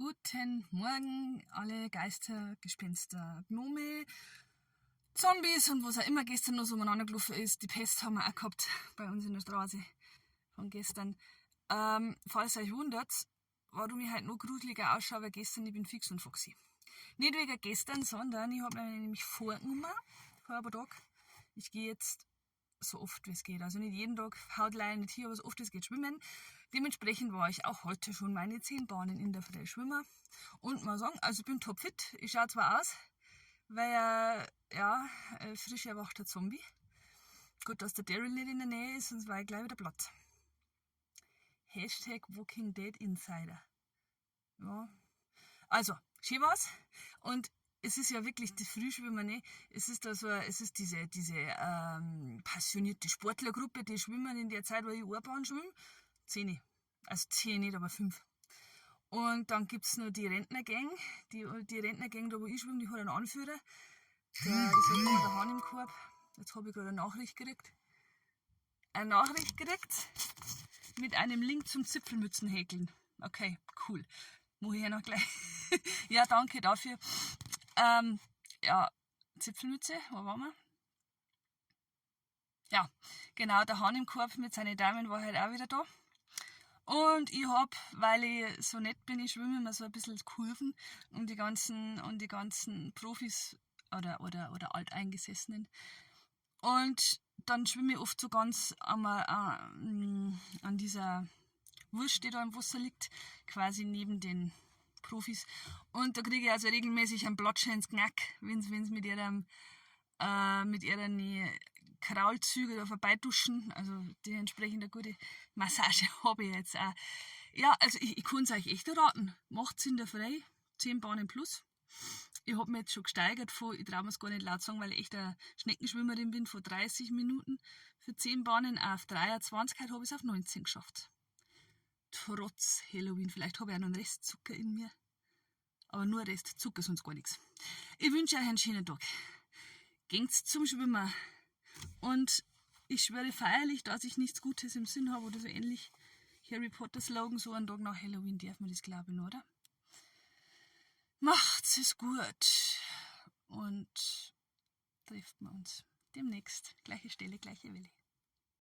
Guten Morgen, alle Geister, Gespenster, Gnome, Zombies und was auch immer gestern noch so umeinander gelaufen ist. Die Pest haben wir auch gehabt bei uns in der Straße von gestern. Falls euch wundert, warum ich heute noch gruseliger ausschaue, weil gestern, ich bin fix und foxy. Nicht wegen gestern, sondern ich habe mir nämlich vorgenommen, vor ein paar Tagen, ich gehe jetzt so oft wie es geht. Also nicht jeden Tag, haut leider nicht hier, aber so oft es geht schwimmen. Dementsprechend war ich auch heute schon meine 10 Bahnen in der Früh schwimmen. Und mal sagen, also ich bin topfit. Ich schaue zwar aus, weil ja, frisch erwachter Zombie. Gut, dass der Daryl nicht in der Nähe ist, sonst war ich gleich wieder platt. #WalkingDeadInsider. Ja. Also, schön war's. Und es ist ja wirklich die Frühschwimmer, ne? Es ist da so, es ist diese passionierte Sportlergruppe, die schwimmen in der Zeit, wo ich Bahn schwimme. 10. Also 10 nicht, aber 5. Und dann gibt's noch die Rentnergang. Die Rentnergang, da wo ich schwimme, die hat einen Anführer. Der, ich sag immer, der Hahn im Korb. Jetzt habe ich gerade eine Nachricht gekriegt. Eine Nachricht gekriegt mit einem Link zum Zipfelmützen häkeln. Okay, cool. Mach ich ja noch gleich. Ja, danke dafür. Ja, Zipfelmütze, wo waren wir? Ja, genau, der Hahn im Korb mit seinen Damen war halt auch wieder da. Und ich hab, weil ich so nett bin, ich schwimme immer so ein bisschen Kurven um die ganzen Profis oder Alteingesessenen. Und dann schwimme ich oft so ganz an dieser Wurst, die da im Wasser liegt, quasi neben den Profis. Und da kriege ich also regelmäßig einen Platscher ins Gnack, wenn sie mit ihren Kraulzüge da vorbeiduschen. Also die entsprechend eine gute Massage habe ich jetzt auch. Ja, also ich kann es euch echt raten. Macht's in der Früh, 10 Bahnen plus. Ich hab mich jetzt schon gesteigert von, ich trau mir's gar nicht laut sagen, weil ich echt eine Schneckenschwimmerin bin, von 30 Minuten für 10 Bahnen auf 23, heute habe ich es auf 19 geschafft. Trotz Halloween. Vielleicht habe ich auch noch einen Restzucker in mir. Aber nur Rest Zucker, sonst gar nichts. Ich wünsche euch einen schönen Tag. Gingt's zum Schwimmen. Und ich schwöre feierlich, dass ich nichts Gutes im Sinn habe oder so ähnlich. Harry Potter Slogan, so einen Tag nach Halloween darf man das glauben, oder? Macht's es gut. Und trifft man uns demnächst. Gleiche Stelle, gleiche Welle.